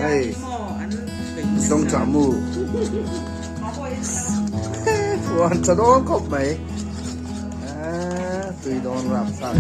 hei zawngṭah mu phuan tha dawn khawp mai tui dawn rapthlak.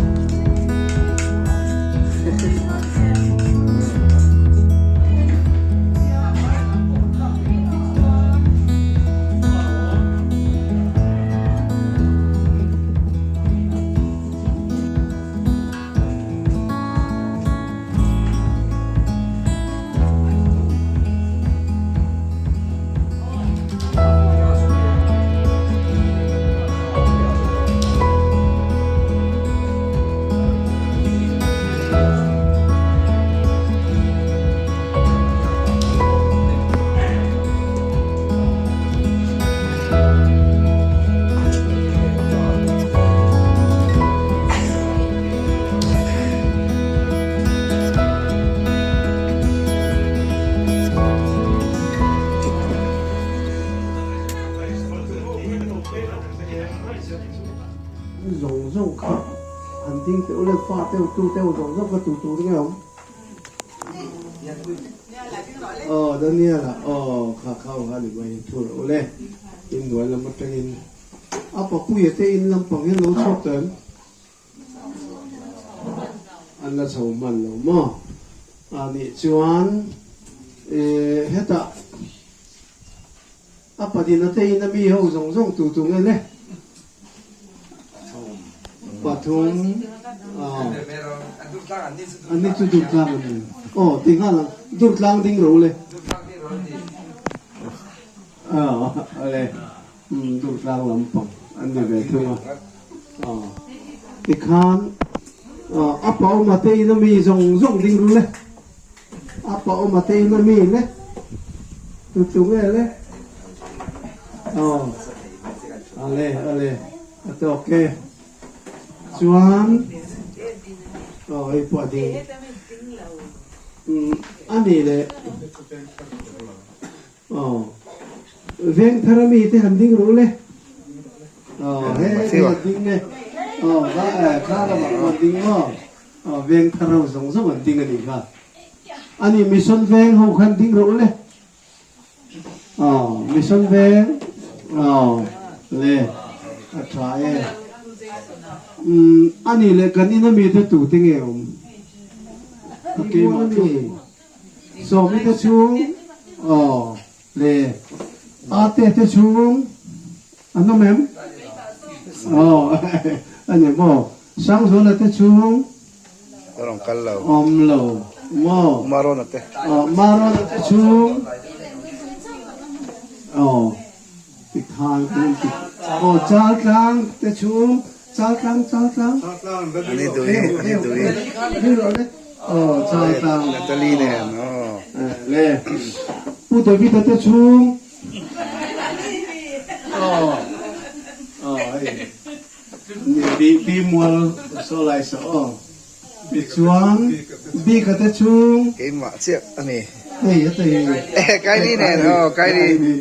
Zawng zawng kha han ding teh u le fa teuh tu teuh zawng zawng kha tu tur nge awm aw Daniel a aw kha kha aw kha ni mai thu rawh u le inhnuai lam atangin a papuia te in lampang hian lo chhuak tawh em? An la chho hman lo maw? A nih chuan eh hetah a padina te in a mi ho zawng zawng tu tu nge le? Pathum an ni chu Durtlang an ni. Aw ti nghal ang Durtlang ding ro le. Aw le. Durtlang lampang an ni ve thung a. Tikhan a pa awma te in a mi zawng zawng ding ru le. A pa awma te in a mi le. Tu tu nge le. Aw. Ale ale. A tawk e. Chuan aw hei pawh a ding. A ni le. Aw veng thar ami te han ding ru le aw he he han ding le aw kha eh kha lamah pawh an ding maw aw veng thar ho zawng zawng an ding a nih kha ani mission veng ho khan ding ru le aw mission veng aw le a tha e um ani le kan in ami te tu te nge awm a keimah ami Sawmi te chung aw le Ate te chung an awm em? Aw a ni maw? Sangzuala te chung Ka rawn kal lo. Awm lo maw? Marona te. Aw Marona te chung aw tikhan kan ti aw Chaltlang te chung Chaltlang Chaltlang Ani dui ani dui. Aw Chaltlang Natalie nen aw. Le Pu David a te chhung aw aw hei ni bi mual saw lai saw aw tichuan Bika te chhung Keimah chiah ani. Hei heta hi Kylie nen aw Kylie.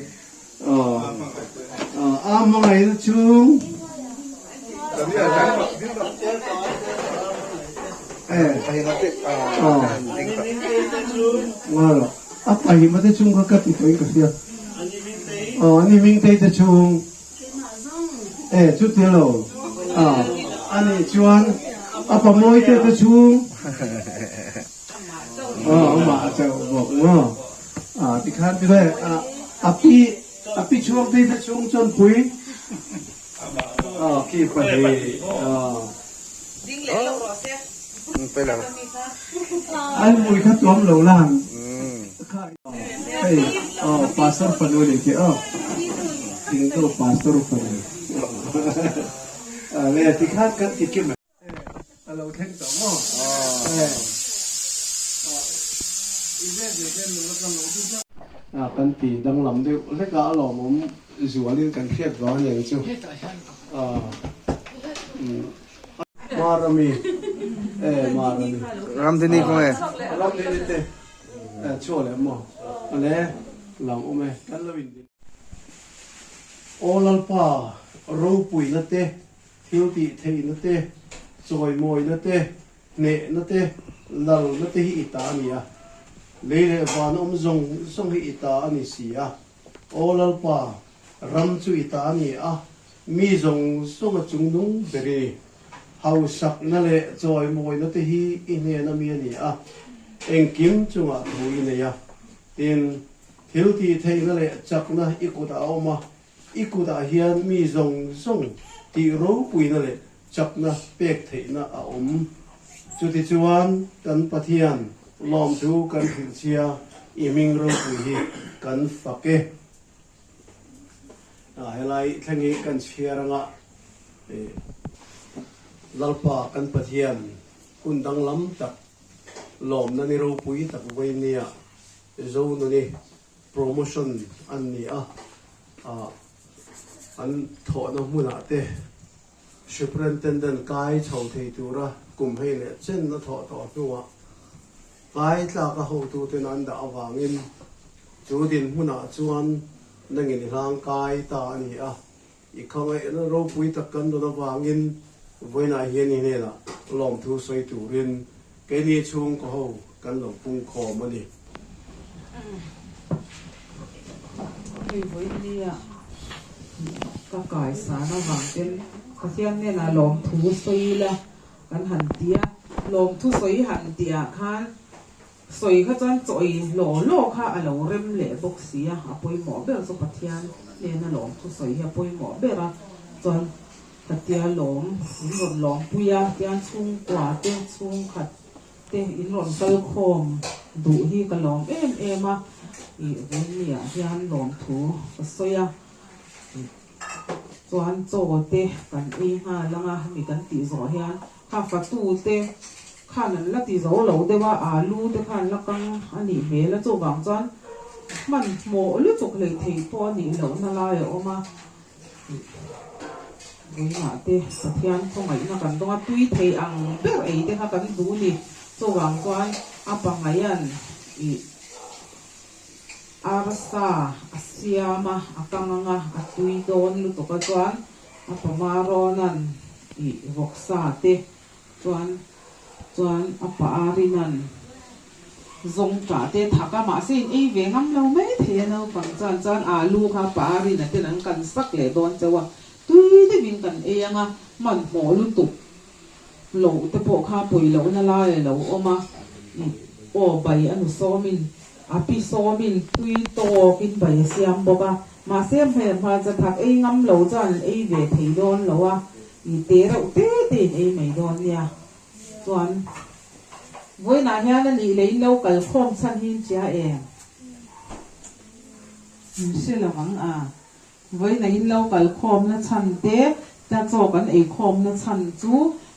A hmangaihna chu a pahima te chung kha ka ti tawhin ka hria. Aw ani Mingtei te chung e chuti lo ani chuan a pamawite te chung Aw amah a chauh bawk maw? Ah tikhan ti ve a pi a pi chhuak te te chung chuan pui aw khi pahnih aw an mui kha tuam lo lan hei aw pastor fanu ni khi aw thingto pastor fanu le tikhan kan ti kim. A lo thleng tawh maw? Kan ti danglam deuh hlek a, a lawmawm zualin kan hriat vang a ni ang chu. Marami, e Marami. Ramdini kawng e. Ramdini te chhuah leh maw? Ale lang awm e, kan lo in. Aw Lalpa, ropuina te Thil tih theihna te, chawimawina te, hnehna te, lalna te hi i ta a ni a. Lei leh van awm zawng zawng hi i ta a ni si a. Aw Lalpa, ram chu i ta a ni a, mi zawng zawng a chungnung ber i ni. Hausakna leh chawimawina te hi i hnena mi a ni a, engkim chungah thu i nei a. Tin, thil tih theihna leh chakna i kutah a awm a, i kutah hian mi zawng zawng tih ropuina leh chakna pek theihna a awm. Chutichuan, kan Pathian lawmthu kan hrilh chhia i hming ropui hi kan fak e. Helai thleng hi kan chhiar anga Lalpa kan Pathian hun danglam tak lawmna ni ropui tak vawinia Zonuni promotion an ni a, an thawhna hmunah te Superintendent kai chho thei tura kum hei leh chen a thawh tawh hnuah kai tlaka hotuten an dah avangin chu dinhmunah chuan nangin i hlang kai ta a ni a, i khawngaihna ropui tak kan dawn avangin vawiinah hian i hnenah lawmthu sawi turin keini chhungkaw ho kan lo pungkhawm a ni. Hei vawinia ka kaisan avang ten Pathian hnenah lawmthu sawi ila kan han ti a, lawmthu sawi han tihah khan sawi kha chuan chawi hlaw hlaw kha a lo rem leh bawk si a, a pawimawh ber chu Pathian hnena lawmthu sawi hi a pawimawh ber a, chuan Katia lawm in rawn lawmpui a, tian chhungkua te chhungkhat te in rawn kal khawm duh hi ka lawm em em a, ih vawinia hian lawmthu ka sawi a, ih chuan chaw te kan ei nghal ang a, hemi kan tih zawh hian kha fatu te khan an la ti zo lo deuh a, alu te khan la kang a nih hmel a, chuvang chuan hmanhmawh lutuk hleithei pawh a nih lohna lai a awm a. Vawiinah te Pathian khawngaihna kan dawng a, tui thei ang ber ei te kha kan duh ni. Chuvang chuan a pangaian ih arsa a siam a, a kang ang a, a tui dawn lutuk a chuan a pama rawnan ih vawksa te Chuan chuan a pa Arinan zawng tah te thak a, mahse in ei ve ngam lo mai thei a naupang chuan chuan alu kha pa Arina ten an kan sak leh dawn chauh a, tui deuhin kan ei ang a, hmanhmawh lutuk loh te pawh kha pawi lohna lai a lo awm a, ih aw bai a nu sawmin a pi sawmin tui tawkin bai a siam bawk a, mahse hmelhma chathak ei ngam lo chuan an ei ve thei dawn lo a. I te reuh te te in ei mai dawn nia. Chuan vawiinah hian a nih leh in lo kal khawm chhan hi in tia em? Min hre lo ang a. Vawiinah in lo kal khawm na chhan te, ta chaw kan ei khawm na chhan chu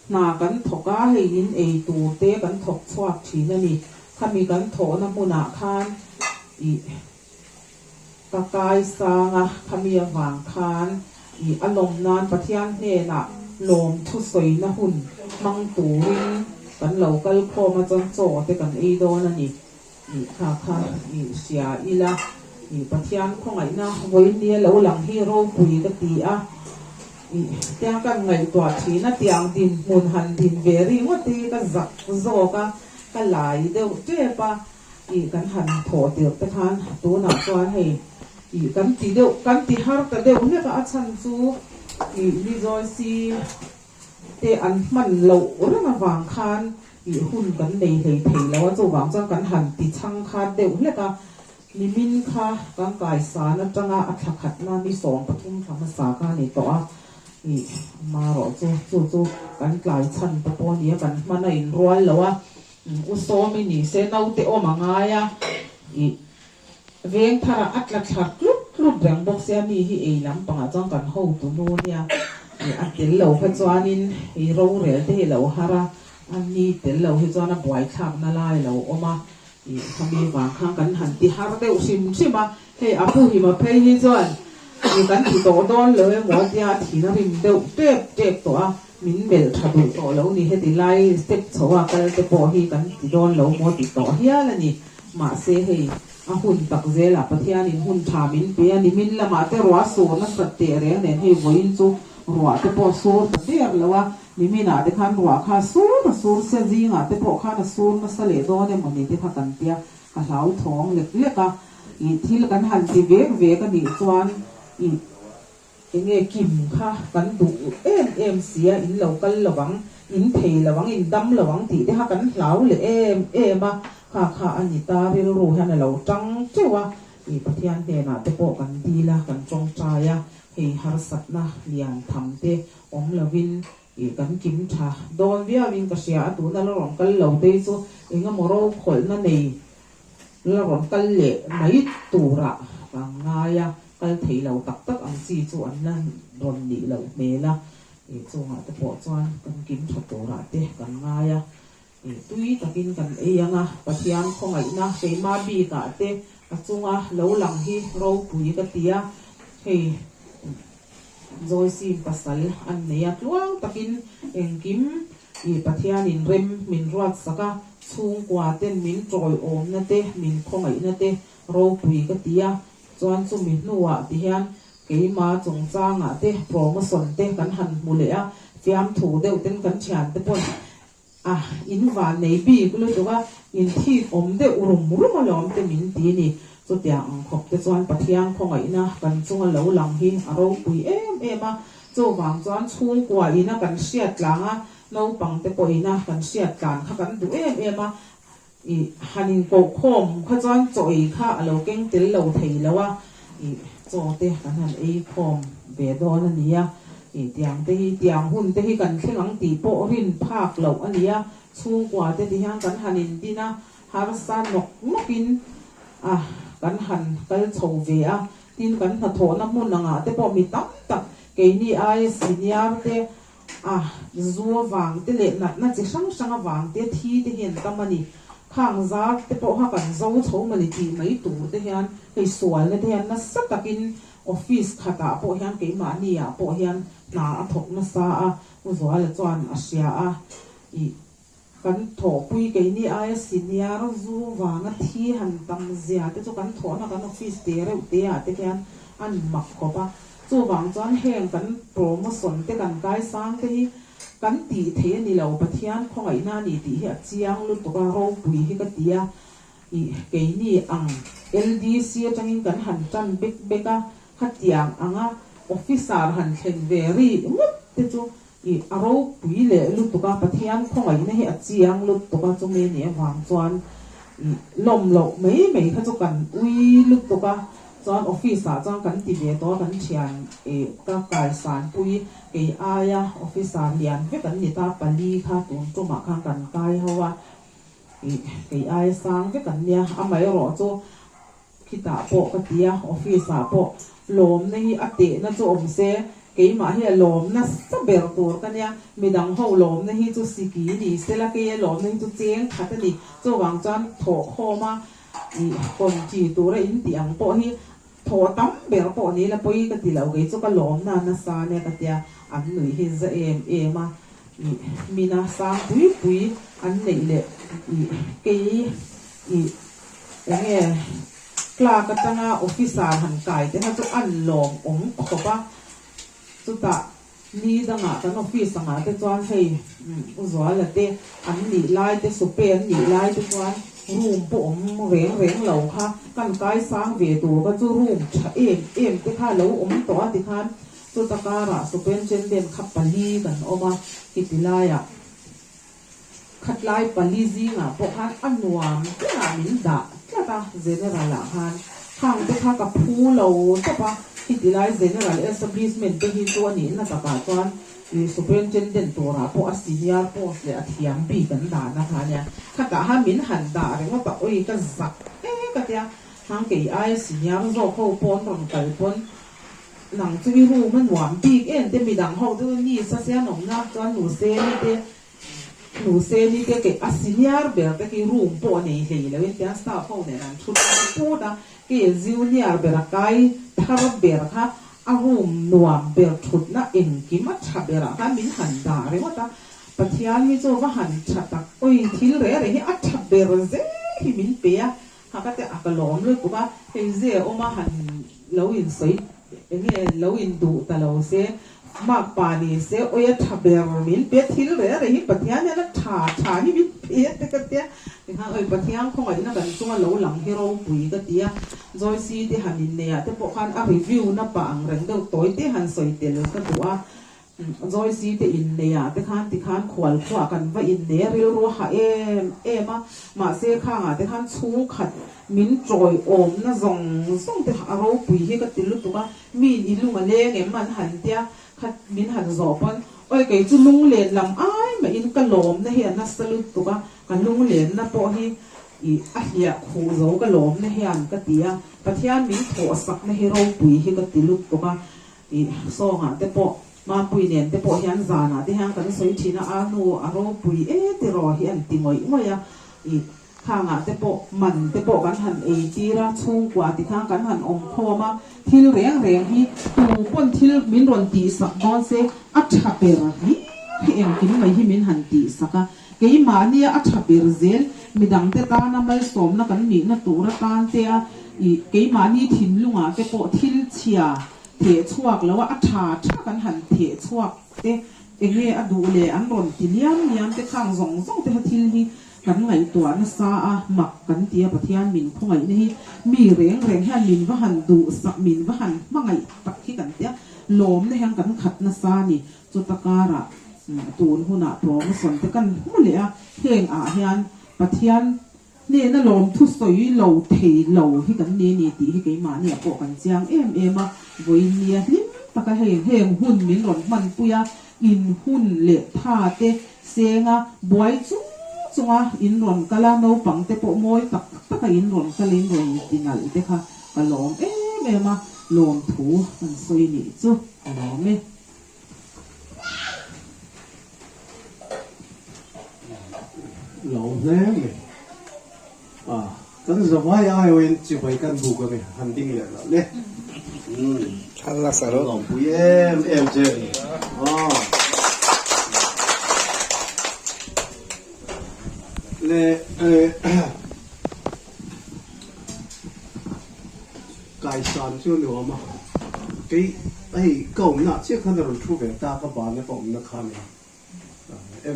hna kan thawk a, hei in ei tur te kan thawk chhuak thin a ni. Khami kan thawhna hmunah khan i. Ka kai sang a, khami avang khan i a lawm nan Pathian hnenah lawmthu sawina hun hmang turin kan lo kal khawm a chuan chaw te kan ei dawn a ni tih kha kha i hria ila i Pathian khawngaihna vawinia lo lang hi ropui ka ti a, i tiang kan ngaihtuah thin a, tiang dinhmun han din ve ringawt hi ka zak zawk a, ka lai deuh tep a. Ih kan han thawh tirh te khan tunah chuan hei ih kan ti deuh kan ti har ta deuh hlek a, a chhan chu ih ni zawi si te an hman loh reng avang khan ih hun kan nei hlei thei lo a, chuvang chuan kan han ti chhang khat deuh hlek a, nimin kha kan kaisan atanga a thla khatna ni 13 thla hmasa kha a ni tawh a, ih amarawh chu chu chu kan tlai chhan te pawh a ni a, kan hman a inrual lo a. U Sawmi ni se naute awm a ngai a, ih veng tharah a tla thla tlut tlut reng bawk sia mi hi ei lampangah chuan kan hotu nu nia ih a tel lo kha chuanin ih rorel te hi lo har a, a ni tel lo hi chuan a buaithlakna lai a lo awm a, ih khami vang khan kan han ti har deuh hrim hrim a, hei a pu hima phei hi chuan ih kan ti tawh dawn lo emaw tia a thin a rim deuh tep tep tawh a. Min melh tha duh tawh lo ni, heti lai step chho a kal te pawh hi kan ti dawn lo maw ti tawh hial a ni. Mahse hei a hun tak zelah Pathianin hun tha min pe a ni. Min lamah te ruah sur nasat teh reng nen hei vawiin chu ruah te pawh sur ta der lo a, niminah te khan ruah kha sur a sur sia zingah te pawh khan a sur nasa leh dawn emaw ni te kha kan tia. ka hlauthawng lek lek a, ih thil kan han ti vek vek a nih chuan ih enge kim kha kan duh em em sia in lo kal lo ang, in thei lo ang, in dam lo ang tih te kha kan hlau leh em em a, kha kha a ni ta rilru hian a lo tang teuh a, ih Pathian hnenah te pawh kan dil a, kan tawngtai a, hei harsatna lian tham te awm lovin Ih kan kim tha dawn viau in ka hria a, tuna la rawn kal lo te hi chu eng emaw ro khawlhna nei la rawn kal leh mai turah ka ngai a, kal thei lo tak tak ang chi chu an la rawn nih loh hmel a, ih chungah te pawh chuan kan kim tha turah te kan ngai a, ih tui takin kan ei ang a, Pathian khawngaihna keimah bikah te a chunga lo lang hi ropui ka ti a, hei. Joyce-in pasal an nei a, tluang takin engkim i Pathianin rem min ruatsak a, chhungkua ten min tawiawmna te, min khawngaihna te ropui ka ti a, chuan chumi hnuah ti hian keima chungchangah te promotion te kan han hmu leh a, fiamthu deuh ten kan thiante pawn A, in van nei bik lutuk a, in thik awm deuh rum rum alawm te min ti ni. Chutiang ang khawp te chuan Pathian khawngaihna kan chunga lo lang hi a ropui em em a, chuvang chuan chhungkua ina kan hriat tlang a, naupang te pawh ina kan hriat tlan kha kan duh em em a, I han inkohkhawm kha chuan chaw ei kha a lo keng tel lo thei lo a, i chaw te kan han ei khawm ve dawn a nia. I tiang te hi, tiang hun te hi kan thleng ang tih pawh rin phak loh a nia. Chhungkua te ti hian kan han indin a, harsa nawk nawkin a kan han kal chho ve a. Tin, kan hnathawhna hmun angah te pawh mi tam tak keini aia senior te A, zu avang te leh natna chi hrang hrang avang te thi te hi an tam a ni. Khang zar te pawh kha kan zo chho mawni tih mai tur te hian hei sualna te hian nasa takin office khatah pawh hian keimahni ah pawh hian hna a thawk nasa a, U Zuala chuan a hria a, ih kan thawhpui keini aia senior zu vanga thi han tam zia te chu kan thawhna kan office te reuh te ah te khian an mak khawp a. Chuvang chuan heng kan promotion te kan kaisang te hi kan tih thei a ni lo, Pathian khawngaihna a ni tih hi a chiang lutuk a, ropui hi ka ti a. Ih keini ang LDC atangin kan han tan bek bek a, khatiang anga officer han thlen ve ri ngawt te chu Ih, a ropui leh lutuk a, Pathian khawngaihna hi a chiang lutuk a, chumi nih avang chuan ih lawm loh mai mai kha chu kan ui lutuk a, chuan office ah chuan kan ti ve tawh a, kan thian ih ka kaisan pui kei aia officer lian vek an ni ta, pali kha tun tumah khan kan kai ho a, ih kei aia sang vek an nia, amaherawh chu Khitah pawh ka ti a, office ah pawh lawmna hi a tehna chu awm se, keimah hi a lawm nasa ber tur ka nia, midang ho lawmna hi chu siki ni sela keia lawmna hi chu cheng khat a ni, chuvang chuan thawhkhawm a ih kawnchi tura in tih ang pawh hi thawh tam ber pawh ni la pawi ka ti lo, kei chu ka lawmna nasa nia ka tia, an nuih hi za em em a, ih mina sang pui pui an neih leh ih kei ih. Enge clerk atanga officer han kai te kha chu an lawm awm khawp a, chutah ni dangah kan office angah te chuan hei U Zuala te an nih lai te Supe an nih lai te chuan room pawh awm reng reng lo kha kan kai sang ve tur kha chu room tha em em te kha lo awm tawh a tikhan chuta karah superintendent kha pali kan awm a khiti laiah Khatlai pali zingah pawh khan a nuam berah min dah tlat a, General ah khan khang te kha ka phu lo tawp a, khiti lai General Establishment te hi chu a nihna takah chuan Superintendent turah pawh a senior post leh a thiam bik an dahna kha ania, khatah khan min han dah ringawt a, awi ka zak e ka tia, hang kei aia senior zawk ho pawh an rawn kal pawn Nang chu i room a nuam bik em te midang ho chu ni sa sian awmna chuan nu seni te nu seni te kei a senior ber te khi room pawh a nei hlei lo in tiang staff ho nen an thu tlang put a kei a junior ber a kai thar ber kha a room nuam ber thutna engkim a tha ber ah khan min han dah ringawt a Pathian hi chu va han tha tak awi thil reh reh hi a tha ber zel hi min pe a Ha ka te a ka lawm lutuk a, hei ze awm a han lo in sawi enge lo in duh ta lo se, Makpa ni se awi a tha ber min pe thil reh reh hi Pathian hian a tha tha hi min pe te ka tia tikhan awi Pathian khawngaihna kan chunga lo lang hi ropui ka ti a Joyce te han innei ah te pawh khan a review na pah ang reng deuh tawi te han sawi tel ka duh a Joyce te innei ah te khan tikhan khual khuah kan va innei a rilru a hah em em a mahse khangah te khan chhungkhat min tawiawmna zawng zawng te a ropui hi ka ti lutuk a Miin i lung a leng em an han tia khat min han zawh pawn awi kei chu lunglen lam ai mahin ka lawmna hi a nasa lutuk a, ka lunglenna pawh hi i a hliah khuh zo ka lawmna hian ka ti a, Pathian min thawhsakna hi ropui hi ka ti lutuk a, i sawngah te pawh Mampui nen te pawh hian zanah te hian kan sawi thin a, a nu a ropui e tiraw hi an ti ngawih ngawih a, i. Khangah te pawh man te pawh kan han ei tir a, chhungkua ti khan kan han awm khawm a, thil reng reng hi tu pawn thil min rawn tihsak dawn se a tha ber hlir hi engkim mai hi min han tihsak a, keimahnia a tha ber zel midangte tana malsawmna kan nihna tur atan te a ih keimahni thinlungah te pawh thil chhia theh chhuak lo a, a tha tha kan han theh chhuak te enge a duh leh an rawn ti liam liam te khang zawng zawng te kha thil hi Kan ngaihtuah nasa a, mak kan ti a, Pathian min khawngaihna hi mi reng reng hian min va han duhsak, min va han hmangaih tak hi kan ti a, lawmna hian kan khat nasa a ni. Chuta karah tun hunah promotion te kan hmu leh a, heng ah hian Pathian hnena lawmthu sawi lo thei lo hi kan ni a ni tih hi keimahniah pawh kan chiang em em a, vawiinnia hlim taka hei heng hun min rawn hmanpui a, in hun leh tha te Senga buai chung chunga in rawn kal a, naupang te pawh mawi tak taka in rawn kal in rawn ti nalh te kha ka lawm em em a, lawmthu an sawi nih chu a lawm e. Lawm hle mai. A, kan zavai aiawin chibai kan buk a ni, han ding leh loh le. Thal nasa rawh. Lawmpui em em che ni. Aw. Le Kaisan chu a nuam a, kei hei ka awmna chiah khan a rawn thu ve ta, ka bana ka awmna kha a nia.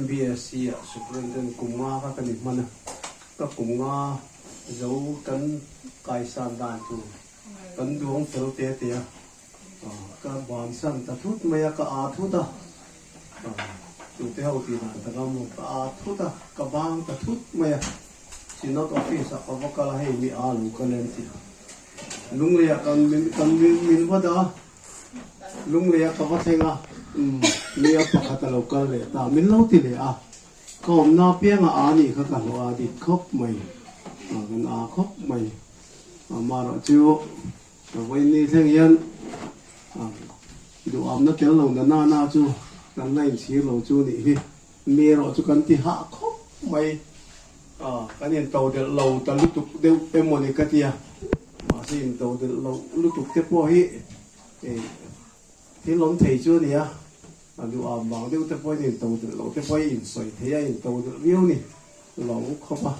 MBSC ah Superintendent kum nga kha ka ni hman a, ka kum nga zo kan kaisan dan tur kan duang fel te te a, ka bansan ta thut mai a, ka aa thut a, tute ho tih dan tak a maw, ka aa thut a, ka bang ta thut mai a, Synod office ah ka va kal a, hei mi aa lo kal em tih lunglei ah kan min min va dah a. Lunglei a ka va thleng a, nia pakhat a lo kal leh ta, min lo ti leh a, ka awmna apianga a nih kha ka hlawh a dik khawp mai, kan a khawp mai, amaherawh chu ka vawiin thleng hian duhamna tel lo na na na chu kan la inchhir lo chu nih hi, mi erawh chu kan ti hah khawp mai, kan intodelh lo ta lutuk deuh emawni ka tia. Mahse in to delh loh lutuk te pawh hi thil awm thei chu a ni a, a duh am vang deuh te pawhin in to delh loh te pawh hi in sawi thei a, in to delh viau ni lo khawp a.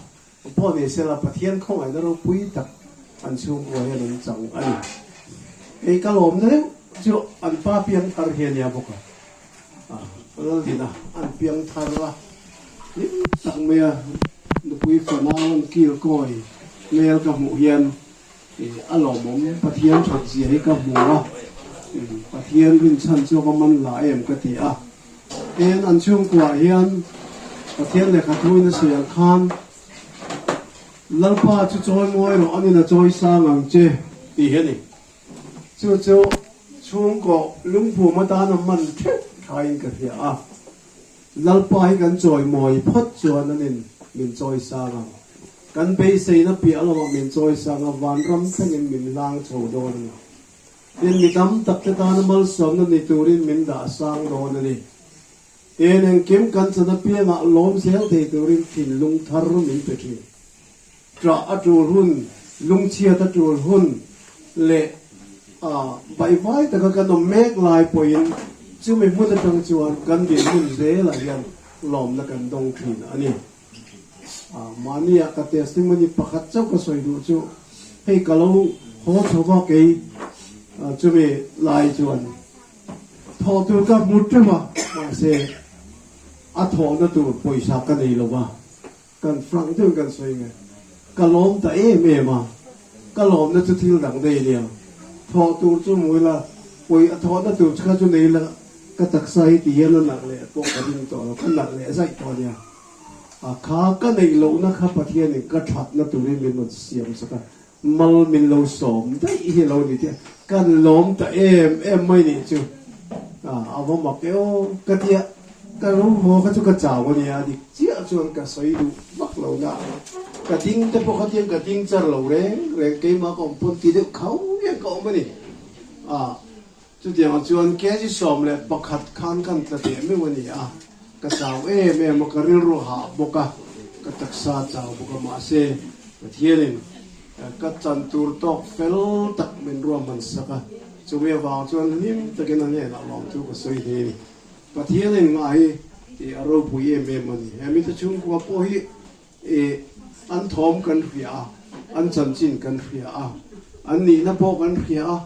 Pawh ni sela Pathian khawngaihna ropui tak an chhungkua hian an chang a ni. Hei ka lawmna deuh chu an pa piang thar hi a nia bawk a, Laldina an piang thar a. Hlim tak mai a nupui fanau an kil kawi hmel ka hmuh hian a lawmawm Pathian that zia hi ka hmu a, Pathian rinchhan chu ka man la em ka ti a. Tin, an chhungkuah hian Pathian lehkha thuin a sawi ang khan Lalpa chu chawi ngawi rawh anin a chawi sang ang che tih hi a ni. Chu chu chhungkaw lungphum atan a man theuh thain ka hria a. Lalpa hi kan chawimawi phawt chuan an in min chawi sang ang. Kan beiseina piah lamah min chawi sang a, vanram thlengin min hlang chho dawn a ni. Tin, mi tam tak te tana malsawmna ni turin min dah sang dawn a ni. Tin, engkim kan chan apiangah lawm zel thei turin thinlung thar min pe thin. Ṭah a ṭul hun, lungchhiat a ṭul hun leh baihvai taka kan awm mek lai pawhin chumi hmun aṭang chuan kan dinhmun zelah hian lawmna kan dawng ṭhin a ni. Mahnia ka testimony pakhat chauh ka sawi duh chu hei ka lo haw chho va kei chumi lai chuan. Thawh tur ka hmu teuh a, mahse a thawhna tur pawisa ka nei lo va, kan frank deuhin kan sawi nge. Ka lawm ta em em a, ka lawmna chu thil dang nei nia. Thawh tur chu hmu ila, pawi a thawhna tur kha chu nei ila ka taksa hi ti hian a nalh leh pawh ka ring tawh lo, ka nalh leh zaih tawh nia. A kha ka neih lohna kha Pathianin ka thatna turin min rawn siam sak a, Mal min lo sawm daih hi lo ni tih a, kan lawm ta em em mai nih chu. A va mak e aw ka ti a, ka lo haw kha chu ka chau a nia, dik chiah chuan ka sawi duh vak lo na, ka ding te pawh kha tiang ka ding char lo reng reng, keimah ka awm pawn ti deuh khau hian ka awm a ni. A, chutiangah chuan kg 11 khan kan tla teh meuh a ni a, ka chau em em a, ka rilru hah bawk a, ka taksa chau bawk a, mahse Pathianin ka chan tur tawk fel tak min ruahman sak a, chumi avang chuan hlim takin a hnenah lawmthu ka sawi thei a ni. Pathianin ngah hi tih a ropui em em a ni. He mite chhungkua pawh hi an thawm kan hria a, an chanchin kan hria a, an nihna pawh kan hria a,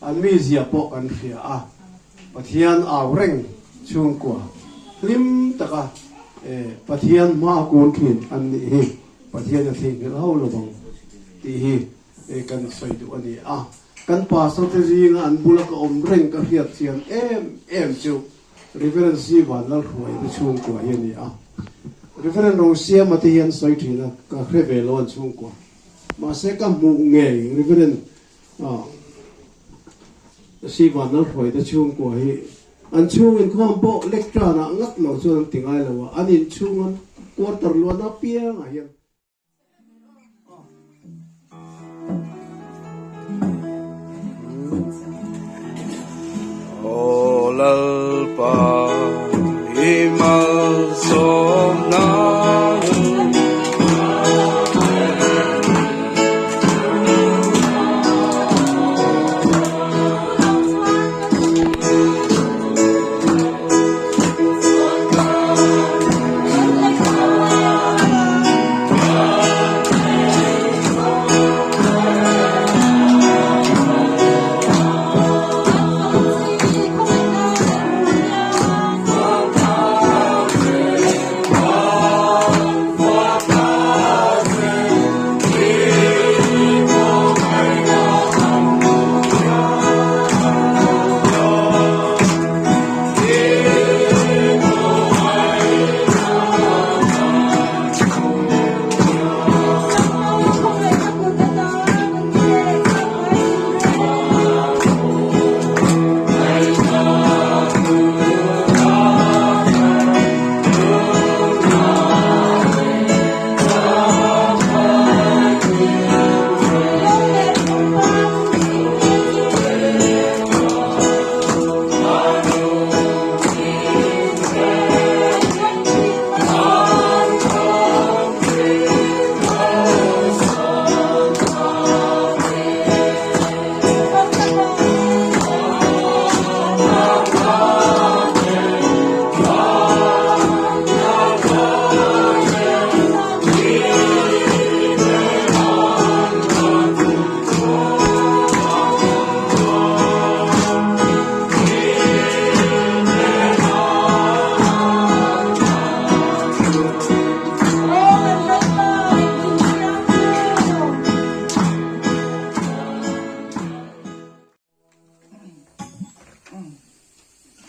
An mizia pawh kan hria a, Pathian au reng chhungkua hlim taka Pathian hma kun thin an nih hi Pathian a theihnghilh ho lo vang tih hi kan sawi duh a ni a. Kan pastor te zinga an bula ka awm reng ka hriat chian em em chu Reverend Si Vanlalhruai te chhungkua hi a ni a. Reverend Rosiama te hi an sawi thin a, ka hre ve lo an chhungkua. Mahse ka hmuh ngei Reverend Sivan Lalhruaite chhungkua hi an chhung inkhawm pawh lectern ah ngat lo chuan an ti ngai lo a, an inchhung an quarter luan apiangah hian. Aw Lalpa i malsawmna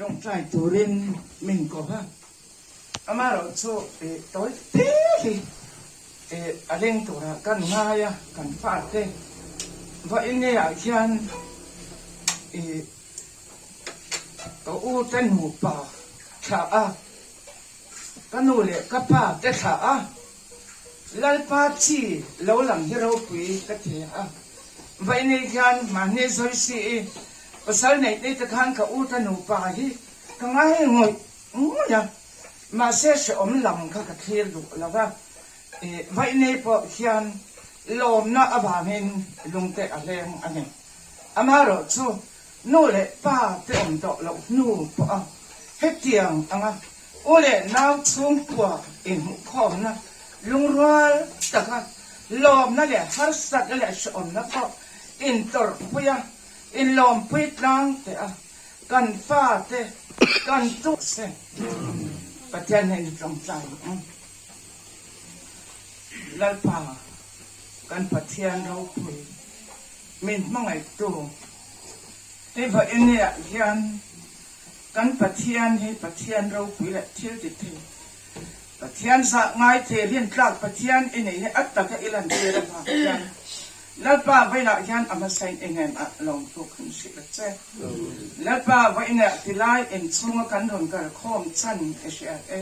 Tawngtai turin min ko va, amaherawhchu tawi te hi a leng turah kan ngai a, kan fate vawiin neiah hian ka u te nupa thlah a, ka nu leh ka pa te thlah a. Lalpa chi lo lang hi ropui ka ti a, vainei hian mahni zawi si i pasal neih nei te khan ka u ta nupa hi ka ngai ngawih ngawih a, mahse hrehawm lam kha ka thlir duh lo va, vainei pawh hian lawmna avangin lungte a hleng a ni. Amaherawhchu nu leh pa te awm tawh loh hnu pawh a hetiang anga U leh nau chhungkua inhmuhkhawmna lungrual taka lawmna leh harsatna leh hrehawmna pawh intawrhpui a, inlawmpui tlang teh a. Kan fate kan tu se. Pathian hnen i tlawngtlai ang. Lalpa kan Pathian ropui min hmangaihtu hei vawiin ah hian kan Pathian hi Pathian ropui leh thil ti thei Pathian zah ngai thei rintlak Pathian i nei hi a taka i lantir avang hian Lalpa vawiinah hian a hmasain eng em ah lawmthu kan hrilh a che. Lalpa vawiinah tilai inchhunga kan rawn kal khawm chan i hriat e.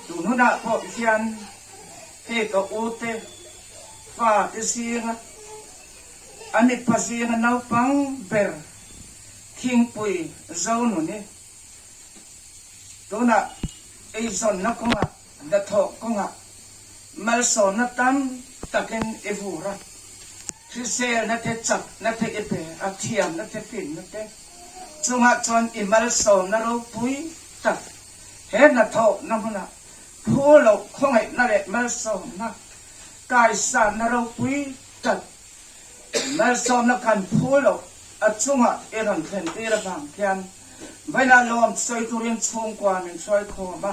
Tun hunah pawh hian hei ka u te fa te zinga a mipa zinga naupang ber thingpui zo nun i tunah eizawnna kawngah hnathawh kawngah malsawmna tam takin i vur a, hriselna te, chakna te i pe a, thiamna te, finna te chungah chuan i malsawmna ropui tak he hnathawhna hmunah phu loh khawngaihna leh malsawmna kaisanna ropui tak malsawmna kan phu loh a chungah i rawn thlen tir avang khian Vawilah lawm sawi turin chhungkua min hruai khawm a,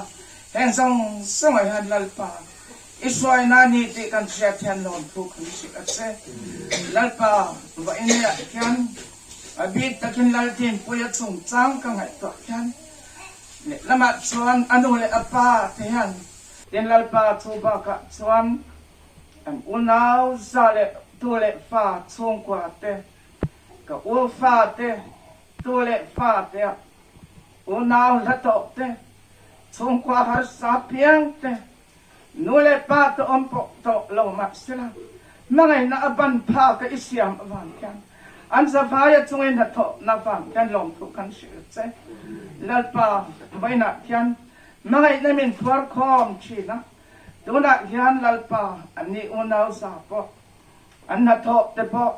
heng zawng zawngah hian Lalpa i hruaina a ni tih kan hriat hian lawmthu kan hrilh a che. Lalpa vawiinah hian a bik takin Laldinpuia chungchang ka ngaihtuah hian lehlamah chuan a nu leh a pa te hian Tin Lalpa chu bakah chuan an unau za leh tu leh fa chhungkua te, ka u fa te, Tu leh fa te, unau hla tawh te, chhungkua harsa piang te, nu leh pa te awm pawh tawh lo mah sela, hmangaihna a ban phak a i siam avang khian an zavaia chunga i hnathawhna avang khian lawmthu kan hrilh che. Lalpa vawiinah khian hmangaihna min phuar khawm thin a, tunah hian Lalpa anni unau za pawh an hnathawh te pawh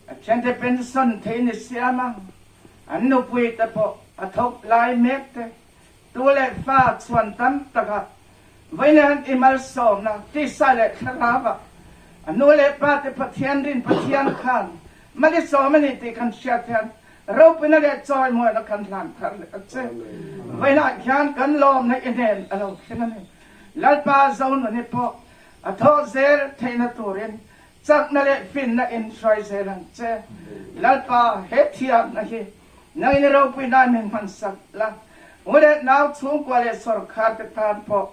A thiante pension thei ni siam a, an nupui te pawh a thawk lai mek te, tu leh fa chhuan tam takah vawiin i malsawmna tisa leh thlarau ah a nu leh pa te Pathian rin Pathian khan mal i sawm a ni tih kan hriat hian ropuina leh chawimuaina kan hlan thar leh a che. Vawiin ah hian kan lawmna i hnen a lo thleng a ni. Lalpa Zonuni pawh a thawh zel theihna turin Chakna leh finna in hruai zel ang che. Lalpa, he thiamna hi nangin i ropui nan min hmansak la. U leh nau chhungkua leh sawrkhar te tan pawh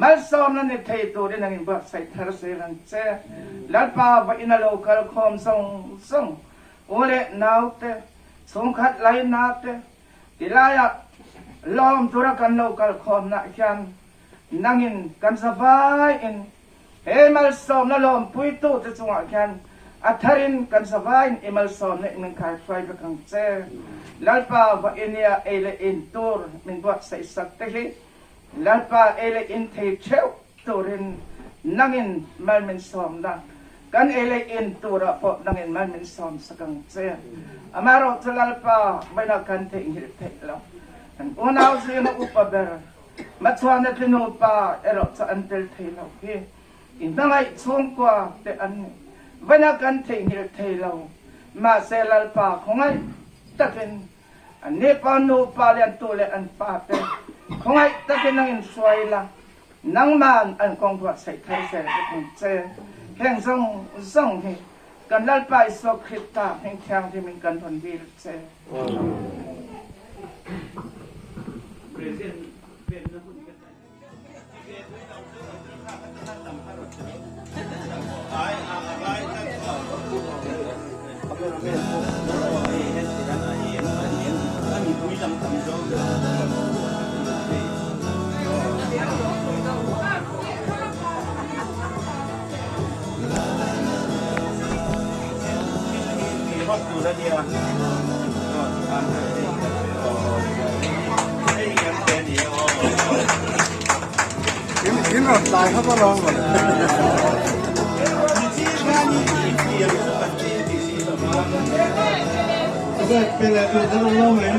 malsawmna ni thei turin nangin buatsaih thar zel ang che. Lalpa, va ina lo kal khawm zawng zawng u leh nau te, chhungkhat laina te, tilaiah lawm tura kan lo kal khawmnah hian nangin kan zavai in He malsawmna lawmpuitute chungah khian a tharin kan zavaiin i malsawmna in min khaihruai vek ang che. Lalpa va inia ei leh in tur min buatsaih sak te hi Lalpa ei leh in thei theuh turin nangin mal min sawmna kan ei leh in turah pawh nangin mal min sawm sak ang che. Amaherawhchu Lalpa vawiinah kan theihnghilh theih lo. Kan unau zinga upa ber Machhuana tli nupa erawh chu an tel thei lo hi i hmangaih chhungkua te an ni. Vaina kan theihnghilh thei lo. Mahse Lalpa khawngaih takin an ni pa nupa leh an tu leh an fa te khawngaih takin nang in hruai la, nangman an kawng buatsaih thar zel bawk ang che. Heng zawng zawng hi kan Lalpa Isua Krista hming thianghlim in kan rawn dil che. In rawn tlai hap alawm mawle. Pe leh tur kan awm lo mai.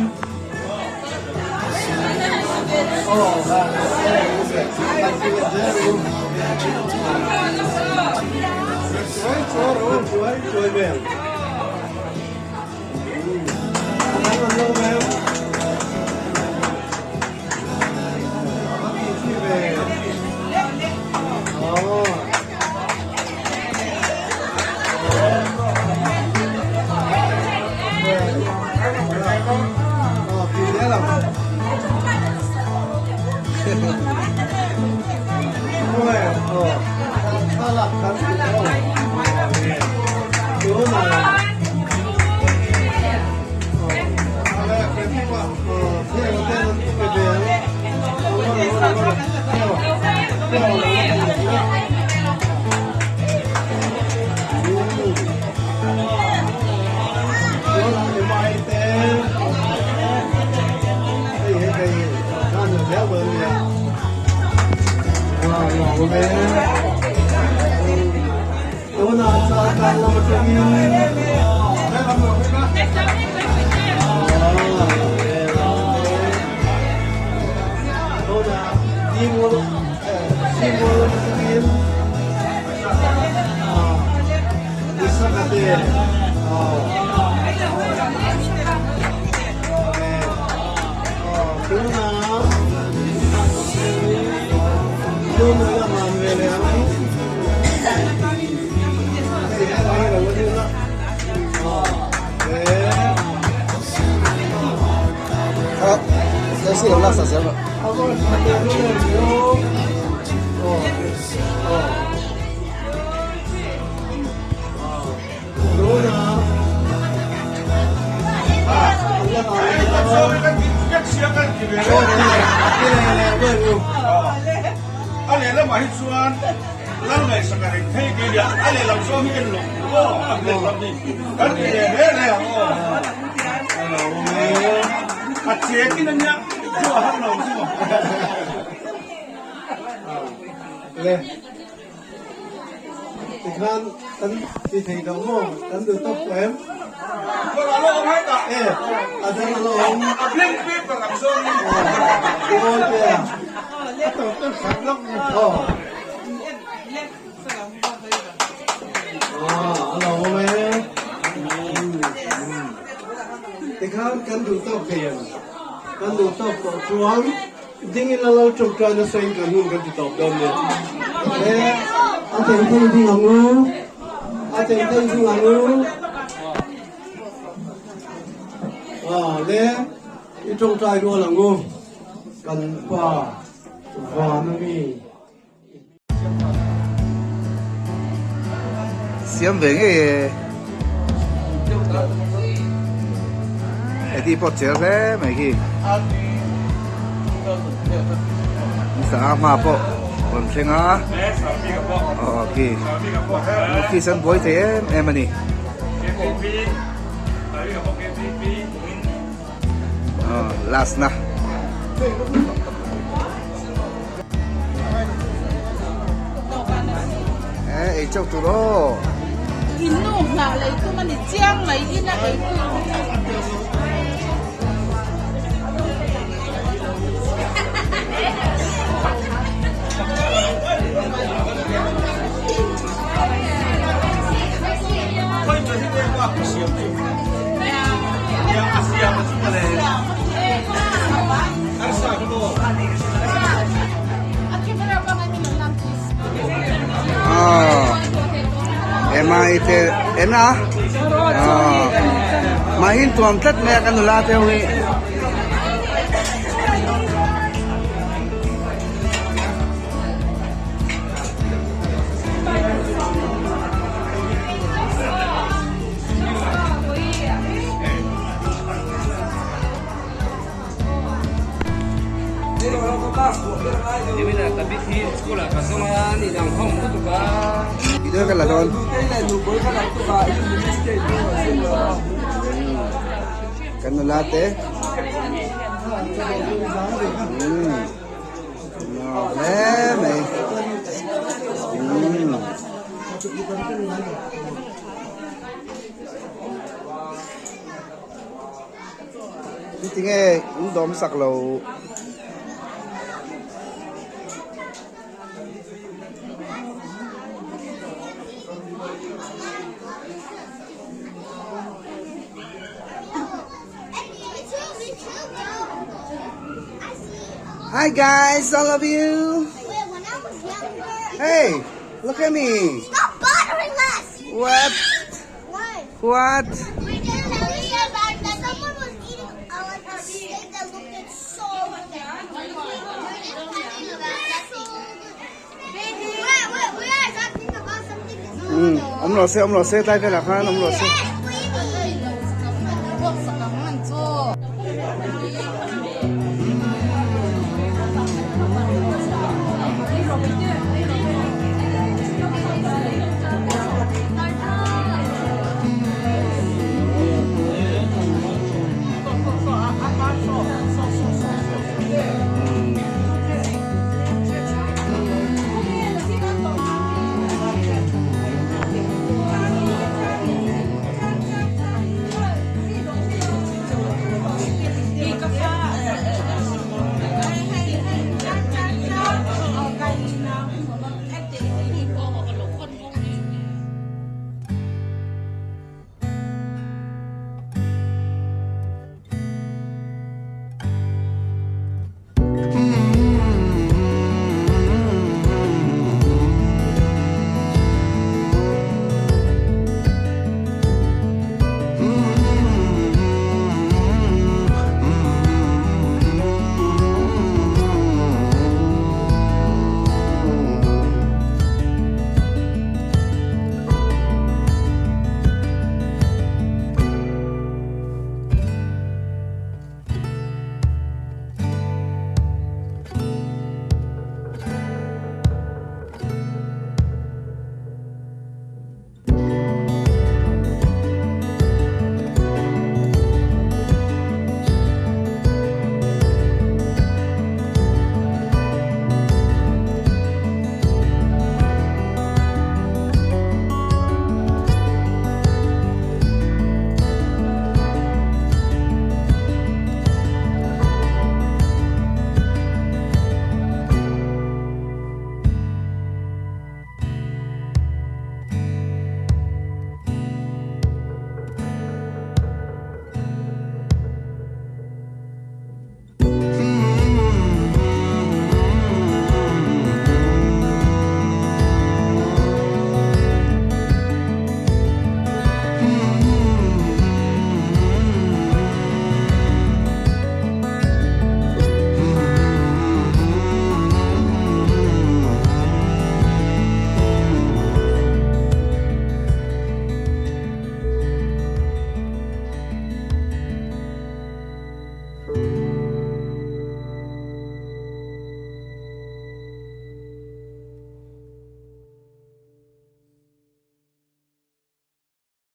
Tikhan kan ti thei lo maw kan duh tawk tawh em? E a dang a lo awm. Aw te a. Aw. A lo awm e. Tikhan kan duh tawk thei em? Kan duh tawk tawh chuan Ding in lal tawngtai nasa in kan hun kan ti tawp dawn nia. E a thei thei ding ang u. A thei thei ding ang u. Ah le i tawngtai rual ang u. Kan pa van ami. Siam ve ngei e. Heti pawh cher hle mai khi. Sa hma pawh rawn thleng a. Aw khi. Office an buai thei em em a ni. Aw last na. Ei chauh tur aw. In nu nghah lei tum a ni chiang mai in a ei tu. Emma i te en a mahin tuam tlat mai a kan nula te ho hi. Video ka la dawn. Kan nula te. Hle mai. Tinge in dawm sak lo. Hi guys, all of you. Hey, look at me. Stop bothering us. What? What? Umm awm rawh se awm rawh se tlai velah khan awm rawh se.